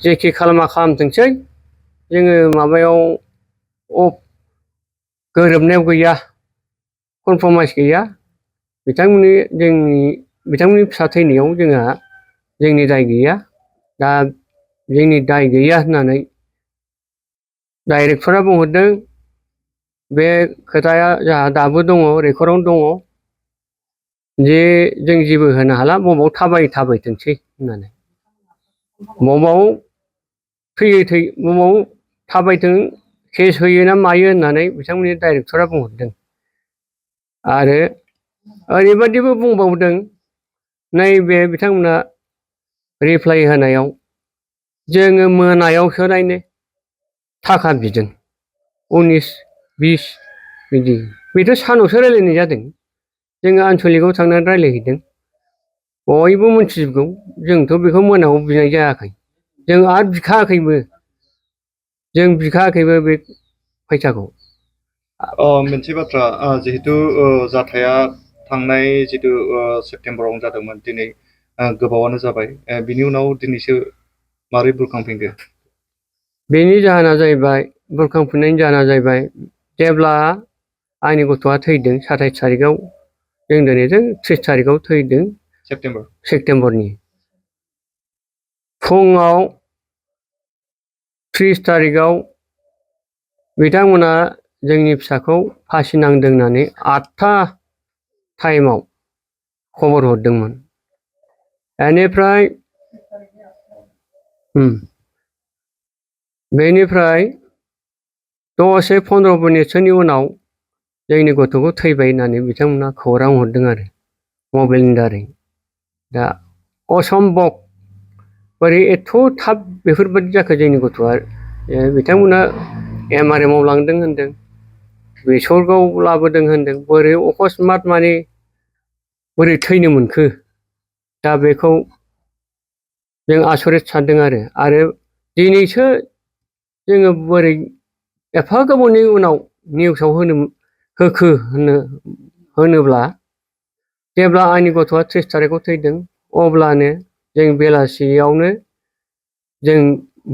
जेखि खालामा खालामथोंसै जोङो माबायाव गोरोबनायाव गैया, कनफर्माइस गैया। बिथांमोननि फिसा थैनायाव जोंनि दाय गैया। दा जोंनि दाय गैया होननानै डाइरेक्टरा बुंहरदों। बे खोथाया जोंहा दाबो दङ, रेकर्डआवनो दङ जे जों जेबो होनो हाला, बबाव थाबायथोंसै होननानै। बबाव बबाव थाबायथों, केस होयो ना मायो होननानै बिथांमोननि डाइरेक्टरा बुंहरदों। आरो ओरैबायदिबो बुंबावदों, नैबे बिथांमोना रिप्लाइ होनायाव, जोङो मोनायावसो नायनो थाखा बिदों 19-20 बिदि। बेथ' सानावसो रायलायनाय जादों। जोङो आनसलिकआव थांनानै रायलायहैदों, बयबो मोनथिजोबगौ। जोंथ' बेखौ मोनायाव बिनाय जायाखै, जों आरो बिखायाखैबो बे फैसाखौ। मोनसे बाथ्रा, जिहेतु जाथाया थांनाय जितु सेप्तेम्बरावनो जादोंमोन, दिनै गोबावानो जाबाय, बिनि उनाव दिनैसो मारै बुरखांफिनखो? बेनि जाहोना जाहैबाय, बुरखांफिननायनि जाहोना जाहैबाय, जेब्ला आंनि गथ'आ थैदों 27 थारिखआव, जों दिनैजों 30 थारिखआव थैदों, सेप्तेम्बरनि फुङाव 30 थारिखआव बिथांमोना जोंनि फिसाखौ फासि नांदों होननानै 8टा टाइमाव खबर हरदोंमोन। बेनिफ्राय दसे 15 मिनिटसोनि उनाव जोंनि गथ'खौ थैबाय होननानै बिथांमोना खौरां हरदों आरो मबाइलनि दारै। दा असम्भब, बोरै एथ' थाब बेफोरबायदि जाखो जोंनि गथ'आ? बिथांमोना MRM आव लांदों होनदों, बेसरगाव लाबोदों होनदों, बोरै अकस्मात माने बोरै थैनो मोनखो? दा बेखौ जों आसरित सानदों आरो दिनैसो जोङो बोरै एफा गोबावनि उनाव निउसाव होनोब्ला, जेब्ला आंनि गथ'आ 30 थारिखआव थैदों, अब्लानो जों बेलासियावनो जों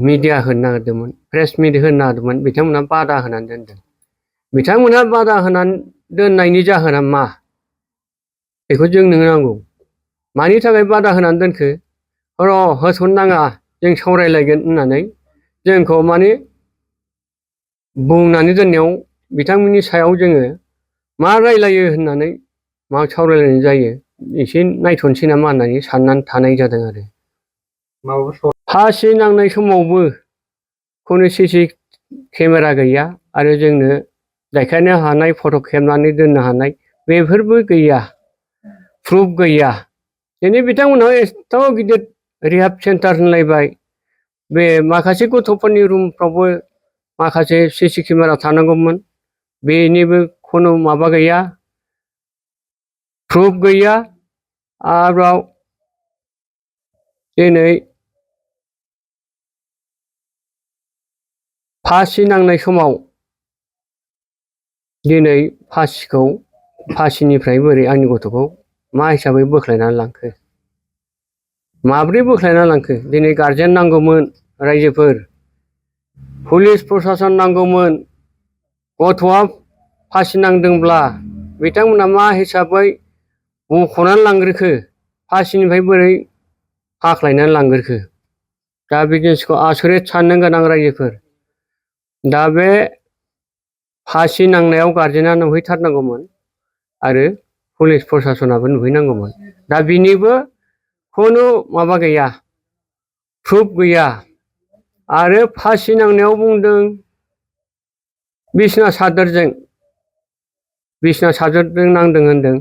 मिडिया होनो नागिरदोंमोन, प्रेस मिट होनो नागिरदोंमोन। बिथांमोनहा बादा होनानै दोनदों। बिथांमोनहा बादा होनानै दोननायनि जाहोना मा? बेखौ जोंनो नांगौ। मानि थाखाय बादा होनानै दोनखो? होसननो नाङा, जों सावरायलायगोन होननानै जोंखौ माने बुंनानै दोननायाव, बिथांमोननि सायाव जोङो मा रायलायो होननानै मा सावरायलायनाय जायो, एसे नायथ'नोसै नामा होननानै साननानै थानाय जादों आरो। फासि नांनाय समावबो खुनु CC केमेरा गैया, आरो जोंनो देखायनो हानाय, फट' खेबनानै दोननो हानाय बेफोरबो गैया, प्रुफ गैया। दिनै बिथांमोनहा एथ' गिदिर रिहाब सेन्टार होनलायबाय, बे माखासे गथ'फोरनि रुमफ्रावबो माखासे CC केमेरा थानांगौमोन, बेनिबो खुनु माबा गैया, प्रुफ गैया। आरोबाव दिनै फासि नांनाय समाव, दिनै फासिनिफ्राय बोरै आंनि गथ'खौ मा हिसाबै बोख्लायनानै लांखो? माब्रै बोख्लायनानै लांखो? दिनै गारजेन नांगौमोन, रायजोफोर, पुलिस प्रसासन नांगौमोन। गथ'आ फासि नांदोंब्ला बिथांमोना मा हिसाबै बख'नानै लांग्रोखो? फासिनिफ्राय बोरै हाख्लायनानै लांग्रोखो? दा बे जिनिसखौ आसरित साननो गोनां रायजोफोर। दा बे फासि नांनायाव गारजेना नुहैथारनांगौमोन, आरो पुलिस प्रसासनाबो नुहैनांगौमोन। दा बिनिबो खुनु माबा गैया, प्रुफ गैया। आरो फासि नांनायाव बुंदों बिसना सादोरजों नांदों होनदों।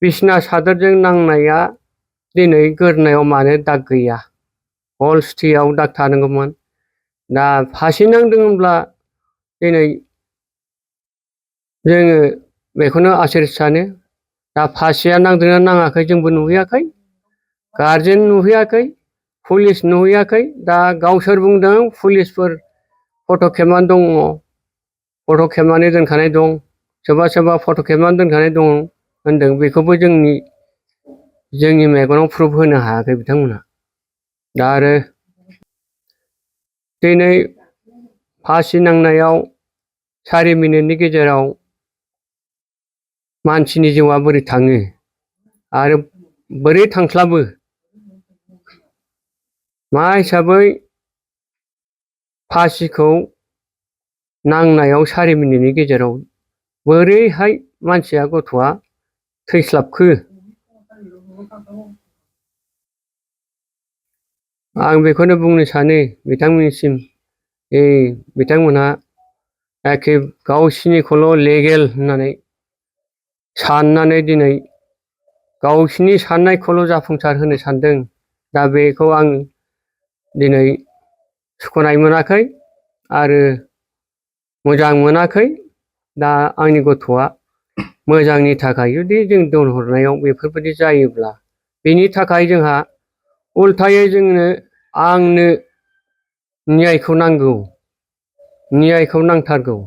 बिसना सादोरजों नांनाया दिनै गोदोनायाव मानो दाग गैया? हल स्टेयाव दाग थानांगौमोन। दा फासि नांदों होनब्ला दिनै जोङो बेखौनो आसरित सानो। दा फासिया नांदोंना नाङाखै जोंबो नुहैयाखै, गारजेन नुहैयाखै, पुलिस नुहैयाखै। दा गावसोर बुंदों पुलिसफोर फट' खेबनानै दङ, फट' खेबनानै दोनखानाय दं, सोरबा फट' खेबनानै दोनखानाय दं होनदों। बेखौबो जोंनि मेगनाव प्रुफ होनो हायाखै बिथांमोनहा। दा आरो दिनै फासि नांनायाव 4 मिनिटनि गेजेराव मानसिनि जिउआ बोरै थाङो आरो बोरै थांस्लाबो मा हिसाबै फासिखौ नांनायाव 4 मिनिटनि गेजेराव बोरैहाय मानसिया गथ'आ थैस्लाबखो आं बेखौनो बुंनो सानो बिथांमोननिसिम बिथांमोनहा एखे गावसिनिखौल' लेगेल होननानै साननानै दिनै गावसिनि साननायखौल' जाफुंसार होनो सानदों। दा बेखौ आं दिनै सुखुनाय मोनाखै आरो मोजां मोनाखै। दा आंनि गथ'आ मोजांनि थाखाय जुदि जों दोनहरनायाव बेफोरबायदि जायोब्ला बेनि थाखाय जोंहा उल्थायै आंनो न्यायखौ नांगौ, न्यायखौ नांथारगौ।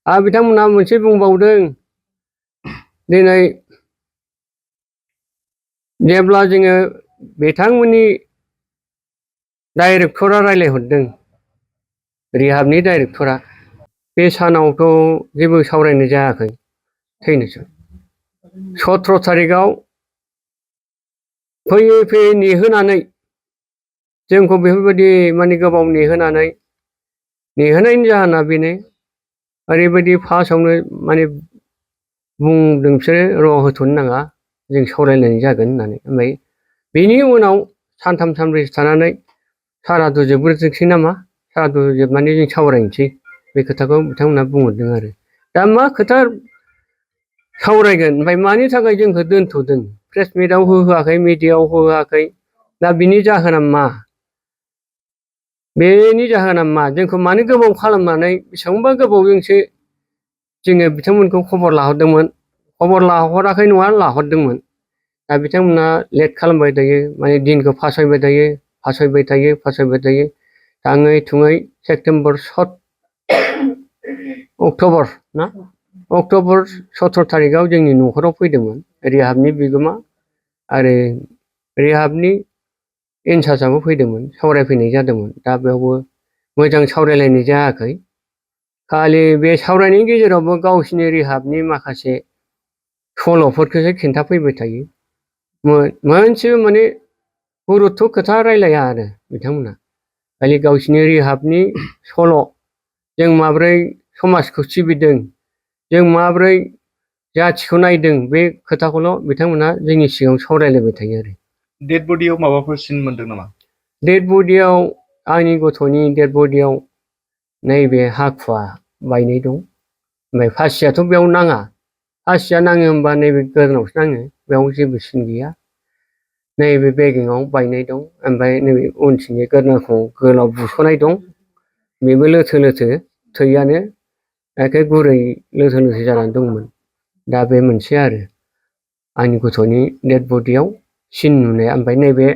आरो बिथांमोनहा मोनसे बुंबावदों दिनै जेब्ला जोङो बिथांमोननि डाइरेक्टरा रायज्लायहरदों, रिहाबनि डाइरेक्टरा, बे सानावथ' जेबो सावरायनाय जायाखै थैनोसै। 17 थारिखआव फैयै फैयै नेहोनानै जोंखौ बेफोरबायदि माने गोबाव नेहोनायनि जाहोना बेनो ओरैबायदि फार्स्टआवनो माने बुंदों बिसोरो र' होथ'नो नाङा जों सावरायलायनाय जागोन होननानै। ओमफ्राय बेनि उनाव सानथाम सानब्रैसो थानानै सारादु जोबग्रोथोंसै नामा, सारादु जोबनानै जों सावरायनोसै, बे खोथाखौ बिथांमोनहा बुंहरदों आरो। दा मा खोथा सावरायगोन ओमफ्राय मानि थाखाय जोंखौ दोनथ'दों, प्रेस मिटआव होहोआखै, मिडियायाव होहोआखै, दा बिनि जाहोना मा? बेनि जाहोना मा? जोंखौ मानो गोबाव खालामनानै बेसेबांबा गोबावजोंसो जोङो बिथांमोनखौ खबर लाहरदोंमोन, खबर लाहराखै नङा लाहरदोंमोन। दा बिथांमोना लेट खालामबाय थायो, माने दिनखौ फासायबाय थायो, फासायबाय थायो। थाङै थुङै सेप्तेम्बर अक्ट'बर 17 थारिखआव जोंनि न'खराव फैदोंमोन रिहाबनि बिगोमा आरो रिहाबनि इनसार्जआबो फैदोंमोन, सावरायफैनाय जादोंमोन। दा बेयावबो मोजां सावरायलायनाय जायाखै। खालि बे सावरायनायनि गेजेरावबो गावसिनि रिहाबनि माखासे सल'फोरखौसो खिन्थाफैबाय थायो। मोनसेबो माने गुरुत्थ' खोथा रायलाया आरो बिथांमोना। खालि गावसिनि रिहाबनि सल', जों माब्रै समाजखौ सिबिदों, जों माब्रै जाथिखौ नायदों, बे खोथाखौल' बिथांमोना जोंनि सिगाङाव सावरायलायबाय थायो आरो। डेड बडियाव माबाफोर सिन मोनदों नामा? डेड बडियाव आंनि गथ'नि डेड बडियाव नैबे हाखुवा बायनाय दं। ओमफ्राय फासियाथ' बेयाव नाङा, फासिया नाङो होमबा नैबे गोदोनायावसो नाङो, बेयाव जेबो सिन गैया। नैबे बेगेङाव बायनाय दं, ओमफ्राय नैबे उनथिंनि गोदोनाखौ गोलाव बुस'नाय दं, बेबो लोथो लोथो, थैयानो एखे गुरै लोथो लोथो जानानै दंमोन। दा बे मोनसे आरो आंनि गथ'नि डेड बडियाव सिन नुनाया। ओमफ्राय नैबे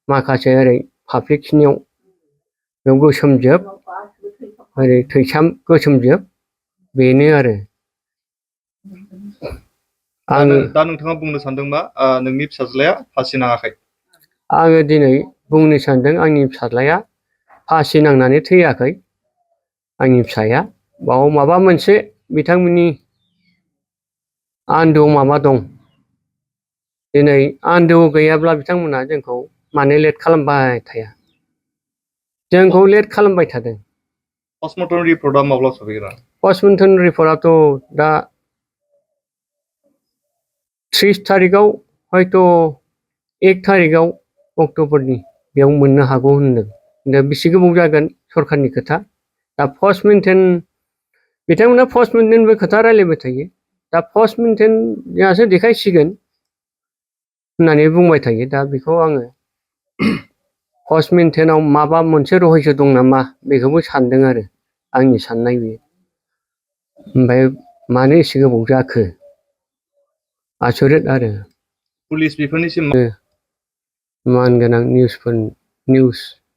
माखासे ओरै फाफ्लिखिनियाव बेयाव गोसोमजोब, ओरै थैसाम गोसोमजोब, बेनो आरो। दा नोंथाङा बुंनो सानदों मा नोंनि फिसाज्लाया फासि नाङाखै? आङो दिनै बुंनो सानदों आंनि फिसाज्लाया फासि नांनानै थैयाखै। आंनि फिसाया बाव माबा मोनसे बिथांमोननि आन्दोआव माबा दं। दिनै आन्दोआव गैयाब्ला बिथांमोना जोंखौ मानो लेट खालामबाय थाया, जोंखौ लेट खालामबाय थादों। पस्टमर्टम रिपर्टआ माब्ला सफैगोन? पस्टमर्टम रिपर्टआथ' दा 30 थारिखआव हयथ' 1 थारिखआव अक्ट'बरनि बेयाव मोननो हागौ होनदों। दा बेसे गोबाव जागोन सरखारनि खोथा। दा बिथांमोना पस्टमर्टेमनिबो खोथा रायलायबाय थायो। दा पस्टमर्टेमआसो देखायसिगोन होननानै बुंबाय थायो। दा बेखौ आङो पस्टमर्टेमाव माबा मोनसे रहस्य दं नामा बेखौबो सानदों आरो आंनि साननाय बेयो। ओमफ्राय मानो एसे गोबाव जाखो आसरित आरो। पुलिस बेफोरनिसिम मानगोनां निउसगिरिफोरनो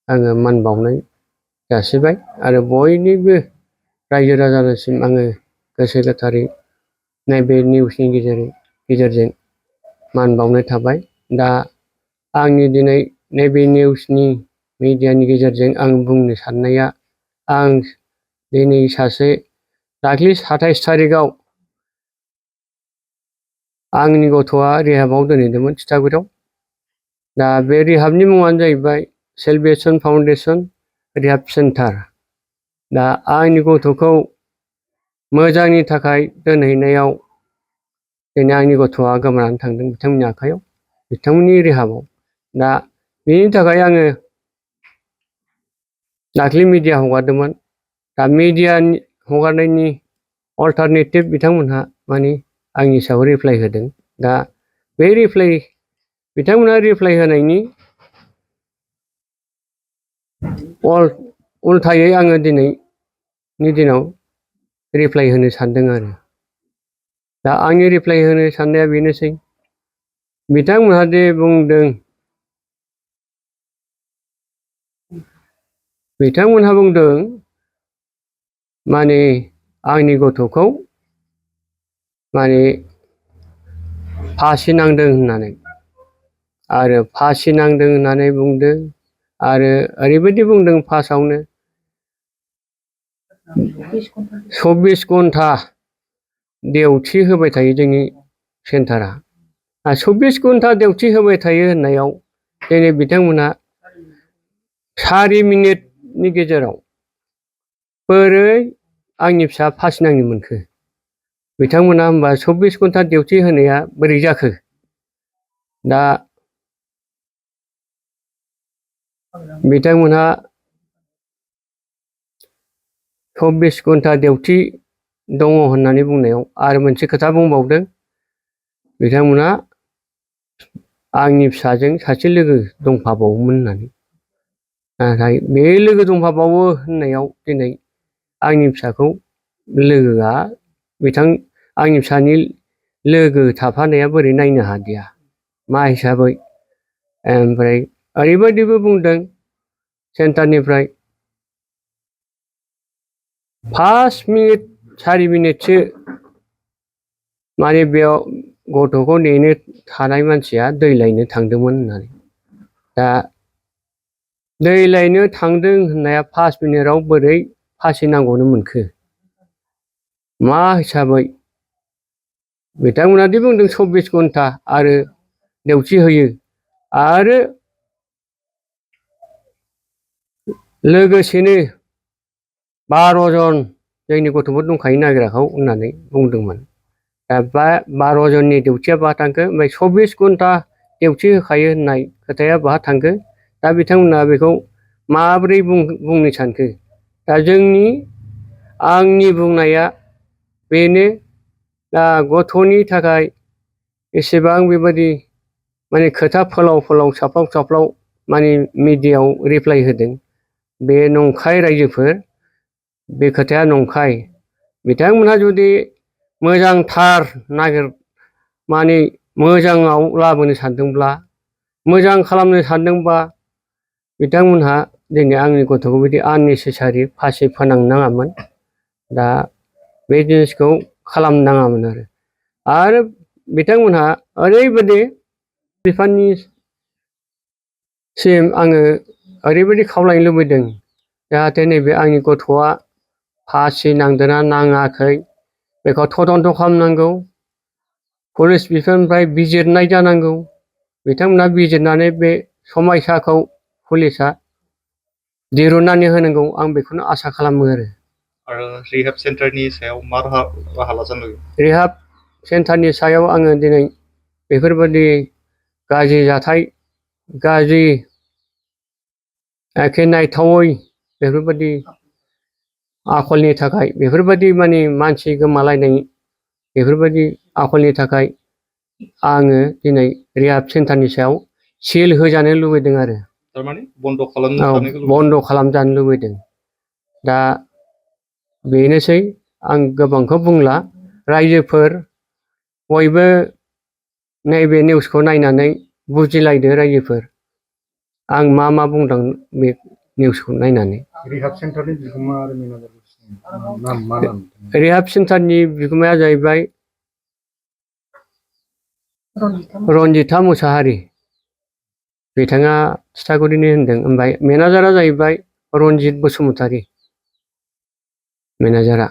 आङो मान बावनाय जासिबाय आरो बयनिबो रायजो राजानिसिम आङो गोसो गोथारै नैबे निउसनि गेजेरजों मान बावनाय थाबाय। दा आंनि दिनै नैबे निउसनि मिडियानि गेजेरजों आं बुंनो साननाया आं दिनै सासे दाख्लै 27 थारिखआव आंनि गथ'आ रिहाबाव दोनहैदोंमोन तितागुरियाव। दा बे रिहाबनि मुङानो जाहैबाय सेलभेसन फाउन्डेसन रिहाब सेन्टार। दा आंनि गथ'खौ मोजांनि थाखाय दोनहैनायाव दिनै आंनि गथ'आ गोमानानै थांदों बिथांमोननि आखायाव, बिथांमोननि रिहाबाव। दा बेनि थाखाय आङो दाख्लै मिडिया हगारदोंमोन। दा मिडिया हगारनायनि अल्टारनेटिभ बिथांमोनहा माने आंनि सायाव रिप्लाइ होदों। दा बे बिथांमोनहा रिप्लाइ होनायनि उल्थायै आङो दिनैनि दिनाव रिप्लाइ होनो सानदों आरो। दा आंनि रिप्लाइ होनो साननाया बेनोसै, बिथांमोनहा जे बुंदों, बिथांमोनहा बुंदों माने आंनि गथ'खौ माने फासि नांदों होननानै, आरो फासि नांदों होननानै बुंदों। आरो ओरैबायदि बुंदों फार्स्टआवनो 24 घन्टा डिउटि होबाय थायो जोंनि सेन्टारा। 24 घन्टा डिउटि होबाय थायो होननायाव दिनै बिथांमोनहा 4 मिनिटनि गेजेराव बोरै आंनि फिसा फासि नांनो मोनखो? बिथांमोनहा होमबा 24 घन्टा डिउटि होनाया बोरै जाखो? दा बिथांमोनहा 24 घन्टा डिउटि दङ होननानै बुंनायाव आरो मोनसे खोथा बुंबावदों, बिथांमोनहा आंनि फिसाजों सासे लोगो दंफाबावोमोन होननानै। नाथाय बे लोगो दंफाबावो होननायाव दिनै आंनि फिसाखौ लोगोआ आंनि फिसानि लोगो थाफानाया बोरै नायनो हादिया मा हिसाबै? ओमफ्राय ओरैबायदिबो बुंदों सेन्टारनिफ्राय 5 मिनिट 4 मिनिटसो माने बेयाव गथ'खौ नेनो थानाय मानसिया दै लायनो थांदोंमोन होननानै। दा दै लायनो थांदों होननाया 5 मिनिटआव बोरै फासि नांगौनो मोनखो? मा हिसाबै? बिथांमोना दि बुंदों 24 घन्टा आरो डिउटि होयो, आरो लोगोसेनो 12 जन जोंनि गथ'फोर दंखायो नागिराखौ होननानै बुंदोंमोन। दा 12 जननि डिउटिया बहा थांखो? ओमफ्राय 24 घन्टा डिउटि होखायो होननाय खोथाया बहा थांखो? दा बिथांमोना बेखौ माबोरै बुंनो सानखो? दा आंनि बुंनाया बेनो, दा गथ'नि थाखाय एसेबां बेबायदि माने खोथा फोलाव साफ्लाव माने मिडियायाव रिप्लाइ होदों, बे नंखाय रायजोफोर, बे खोथाया नंखाय। बिथांमोनहा जुदि मोजांथार माने मोजाङाव लाबोनो सानदोंब्ला, मोजां खालामनो सानदोंबा, बिथांमोनहा दिनै आंनि गथ'खौ बिदि आननेसेसारि फासि फोनांनो नाङामोन। दा बे जिनिसखौ खालामनो नाङामोन आरो बिथांमोनहा ओरैबायदि बिफाननिसिम आङो ओरैबायदि खावलायनो लुबैदों, जाहाथे नैबे आंनि गथ'आ फासि नांदोंना नाङाखै बेखौ तदन्त खालामनांगौ। पुलिस बिफाननिफ्राय बिजिरनाय जानांगौ। बिथांमोनहा बिजिरनानै बे समायसाखौ पुलिसा दिरुननानै होनांगौ, आं बेखौनो आसा खालामो आरो रिहाब सेन्टारनि सायाव मा राहा लाजानो लुबैयो? रिहाब सेन्टारनि सायाव आङो दिनै बेफोरबायदि गाज्रि जाथाय, गाज्रि एखे नायथावै बेफोरबायदि आखलनि थाखाय, बेफोरबायदि माने मानसि गोमालायनाय बेफोरबायदि आखलनि थाखाय आङो दिनै रिहाब सेन्टारनि सायाव सिल होजानो लुबैदों आरो थारमाने बन्द' खालामजानो लुबैदों। दा बेनोसै, आं गोबांखौ बुंला। रायजोफोर बयबो नैबे निउसखौ नायनानै बुजिलायदो रायजोफोर, आं मा बुंदों बे निउसखौ नायनानै। रिहाब सेन्टारनि बिगोमा आरो मेनेजारनि नाम? रिहाब सेन्टारनि बिगोमाया जाहैबाय रनजिता मुसाहारि। बिथाङा थिथागुरिनि होनदों। ओमफ्राय मेनेजारा जाहैबाय रनजित बसुमतारी मेनेजारा।